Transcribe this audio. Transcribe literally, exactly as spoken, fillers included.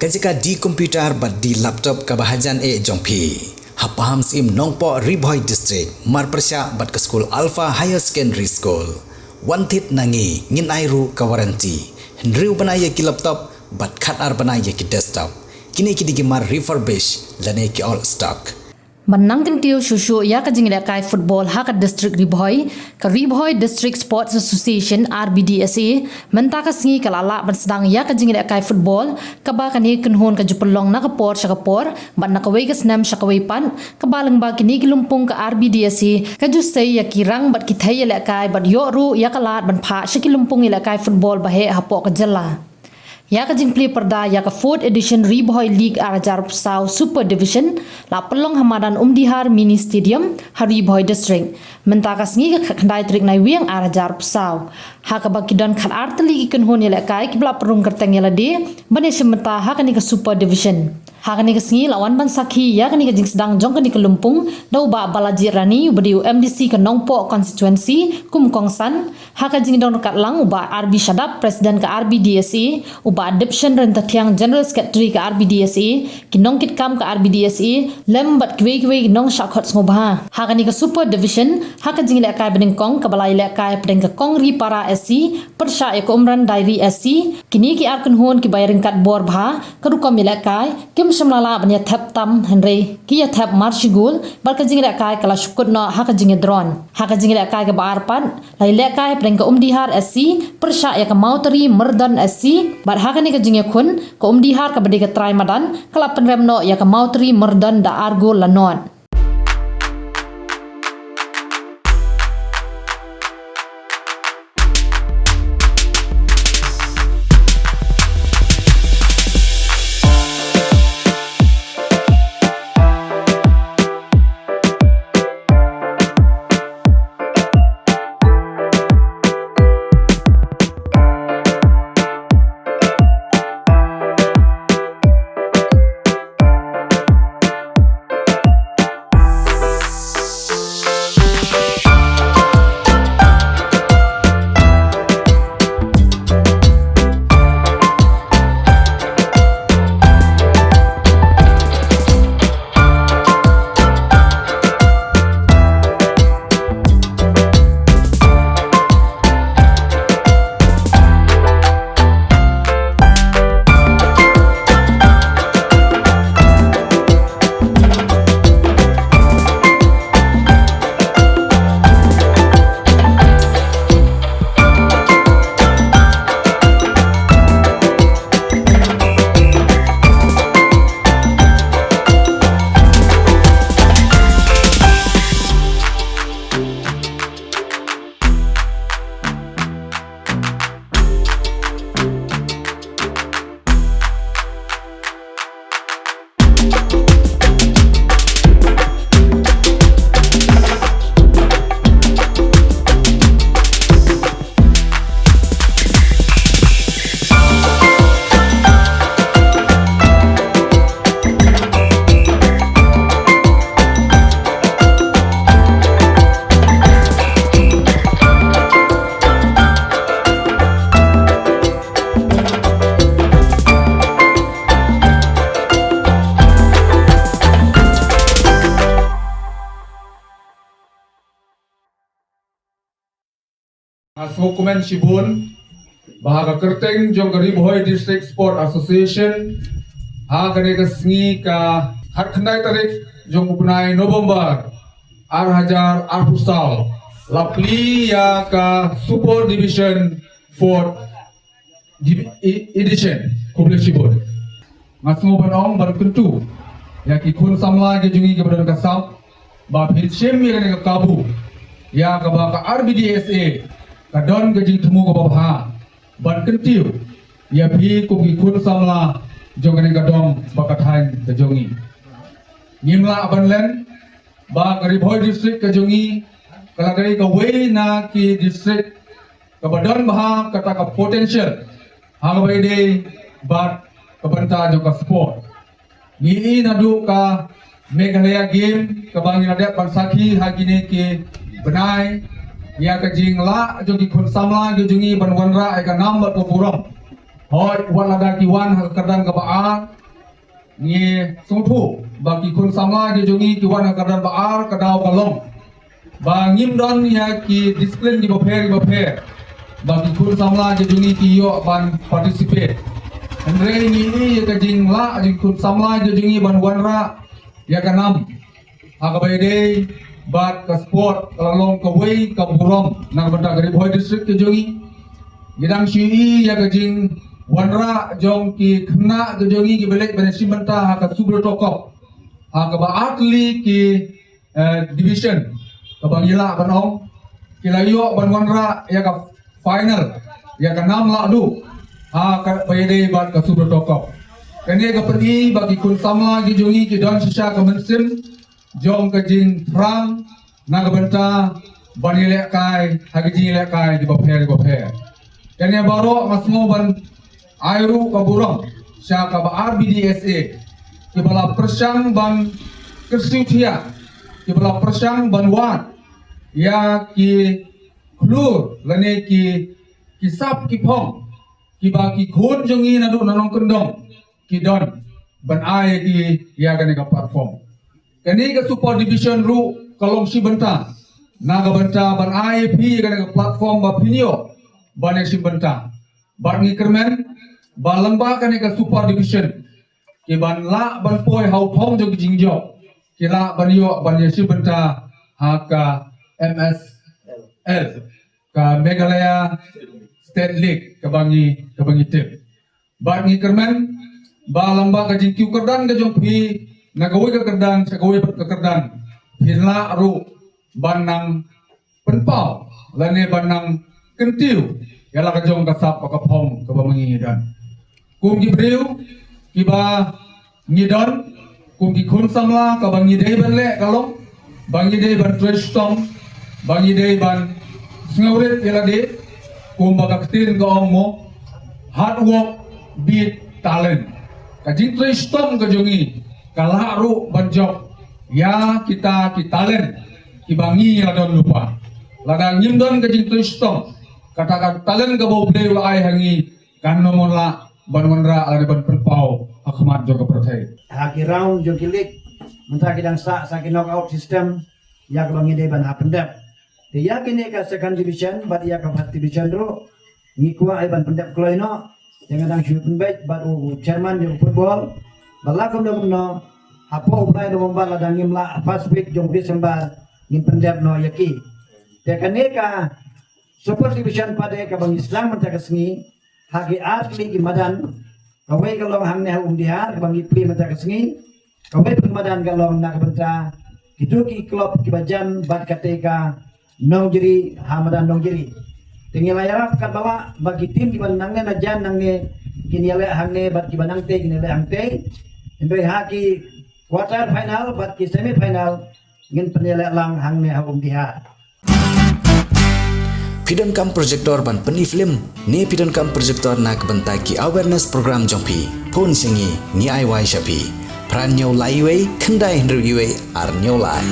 Ka jaka die computer bad die laptop kaba hajan eh jong phi. Ha Pahamsyiem Nongpoh Ri Bhoi District, mar pyrshah bad ka skul Alpha Higher Secondary School. Wan thied na ngi, ngin ai ruh ka warranty. Hynriew bnai ïa ki laptop bad khatar bnai ïa ki desktop. Kine ki dei ki mar refurbish lane ki old stock. Ban nang kyntiew shuh shuh ïa ka jingïalehkai football ha ka District Ri Bhoi, ka Ri Bhoi District Sports Association, R B D S A, mynta ka sngi ka la lah ban sdang ïa ka jingïalehkai football, kaba kane ka kynhun ka ju pynlong na ka por sha ka por, bad na kawei ka snem sha kawei pat, kaba lyngba kine ki lympung ka R B D S A ka ju sei ïa ki rang bad ki thei ïalehkai bad ïoh ruh ïa ka lad ban phah sha ki lympung ïalehkai football ba heh hapoh ka jylla. Ïa ka jingplie pyrda ïa ka fourth edition Ri Bhoi League ar hajar arphew saw Super Division la pynlong ha madan Umdihar Mini Stadium ha Ri Bhoi District. Mynta ka sngi ka khatkhyndai tarik Naiwieng ar hajar arphew saw. Ha kaba ki don khatar tylli ki kynhun ïalehkai kiba la pynrung kyrteng ïa lade ban ïashim bynta ha kane ka Super Division. Ha kane ka sngi la wan ban sakhi ïa kane ka jingsdang jong kane ka lympung da u Bah Balaji Rani uba dei u M D C ka Nongpoh Constituency kum u kongsan. Ha ka jingdon ryngkat lang u Bah R B Shadap, President ka R B D S A, u Bah Dipshan Ryntathiang, General Secretary ka R B D S A, ki nongkitkam ka R B D S A, lem bad kiwei kiwei ki nongshah khot sngewbha. Ha kane ka Super Division, ha ka jingïalehkai banyngkong kaba la ïalehkai hapdeng ka Kongri Para S C pyrshah ïa ka Umran Diary S C, kine ki ar kynhun kiba ïaryngkat bor bha, ka rukom ïalehkai kim shym la lah ban ïathep tam hynrei ki ïathep mar shi gol, bad ka jingïalehkai ka la shu kut noh ha ka jingïadron. Ha ka jingïalehkai kaba ar pat, la ïalehkai hapdeng ka Umdihar S C pyrshah ïa ka Mawtari Myrdon S C, bad ha kane ka jingïakhun, ka Umdihar kaba dei ka trai madan ka la pynrem noh ïa ka Mawtari Myrdon da ar gol la nod. Nga sngewkmen shibun ba ha ka kyrteng jong ka Ri Bhoi District Sport Association, ha kane ka sngi ka khatkhyndai tarik jong u bnai November ar hajar arphew saw, la plie ïa ka Super Division Fourth Divi-, e-, Edition. Khublei shibun. Nga sngew ban ong ban kyntu ïa ki khun samla ki jong ngi kiba don ka sap ba phin shim ïa kane ka kabu ïa kaba ka R B D S A ka don ka jingthmu kaba bha ban kyntiew ïa phi kum ki khun samla jong kane ka dong bad ka thaiñ ka jong ngi. Ngim lah ban len ba ka Ri Bhoi District ka jong ngi ka la dei kawei na ki district kaba don bha kata ka potential ha kaba ïadei bad ka bynta jong ka sport. Ngi i naduh ka Meghalaya Game kaba ngi la dep ban sakhi ha kine ki bnai ïa ka jinglah jong ki khun samla ki jong ngi ban wanrah ïa ka nam bad ka burom. Hoi, wat lada ki wan ha ka kyrdan kaba ar, ngi sngewthuh ba ki khun samla ki jong ngi ki wan ha ka kyrdan ba ar, ka daw ka long ba ngim don ïa ki discipline kiba pher kiba pher ba ki khun samla ki jong ngi ki ïoh ban participate. Hynrei ngi ïohi ïa ka jinglah jong ki khun samla ki jong ngi ban wanrah ïa ka nam ha kaba ïadei bad ka sport, ka la long kawei ka burom na ka bynta ka Ri Bhoi District ka jong ngi. Ngi dang shu ïohi ïa ka jingwanrah jong ki khynnah ka jong ngi kiba leit ban ïashim bynta ha ka Subrata Cup ha kaba ar tylli ki, eh, division, kaba ngi lah ban ong ki la ïoh ban wanrah ïa ka final, ïa ka nam lahduh ha kaba ïadei bad ka Subrata Cup. Kane ka pyni ba ki khun samla ki jong ngi ki don shisha ka mynsiem jong ka jingthrang na ka bynta ban ïalehkai ha ka jingïalehkai kiba pher kiba pher. Kane baroh nga sngew ban ai ruh ka burom sha kaba ar B D S A kiba la pyrshang ban kyrsiew thiah, kiba la pyrshang ban wad ïa ki khlur lane ki, ki sap ki phong kiba ki khun jong ngi naduh na nongkyndong ki don ban ai ki ïa kane ka platform. Kane ka Super Division ruh ka long shi bynta na ka bynta ban ai ïa phi ïa kane ka platform ba phin ïoh ban ïashim bynta. Bad ngi kyrmen ba lyngba kane ka Super Division ki ban lah ban poi ha u thong jong ki jingjop, ki lah ban ïoh ban ïashim bynta ha ka M S L, ka Meghalaya State League kaba ngi, kaba ngi tip. Bad ngi kyrmen ba lyngba ka jingkiew kyrdan ka jong phi na kawei ka kyrdan sha kawei pat ka kyrdan, phin lah ruh ban nang pynpaw lane ban nang kyntiew ïa la ka jong ka sap bad ka phong kaba ma ngi ngi don. Kum ki briew kiba ngi don kum ki khun samla, kaba ngi dei ban leh ka long ba ngi dei ban trei shitom, ba ngi dei ban sngewrit ïa lade, kumba ka ktien ka ong mo, hard work beat talent. Ka jingtrei shitom ka jong ngi ka lah ruh ban jop ïa kita ki talent kiba ngi la don lypa. Lada ngim don ka jingtrei shitom, kata ka talent kaba U Blei u la ai ha ngi kan ym lah ban wanrah lane ban pynpaw ha khmat jong ka pyrthei. Ha ki round jong ki league mynta ki dang sah sa ki knockout system ïa kaba ngi dei ban hap pyndep. Te ïa kine ka second division bad ïa ka first division ruh ngi kwah ai ban pyndep kloi noh. Te nga dang shu pynbeit bad u chairman jong football ba la kumno kumno hapoh u bnai November lada ngim lah first week jong December ngin pyndep noh ïa ki. Te kane ka Super Division pat de kaba ngi sdang mynta ka sngi ha ki ar tylli ki madan. Kawei ka long hangne ha Umdihar kaba ngi plie mynta ka sngi. Kawei pat ka madan ka long na ka bynta kito ki club kiba jan bad kata ka Nongjri, ha madan Nongjri. Te ngi la ïarap katba lah ba ki team kiba nangne na jan nangne kin ïaleh hangne bad kiba nangtei kin ïaleh hangtei. Hynrei ha ki quarter final bad ki semi final ngin pynïaleh lang hangne ha Umdihar. Phi donkam projector ban pyni film ne phi donkam projector na ka bynta ki awareness program jong phi? Phone sha ngi, ngi ai wai sha phi. Phra hynñiew lai wei, khyndai hynriew wei, ar hynñiew lai.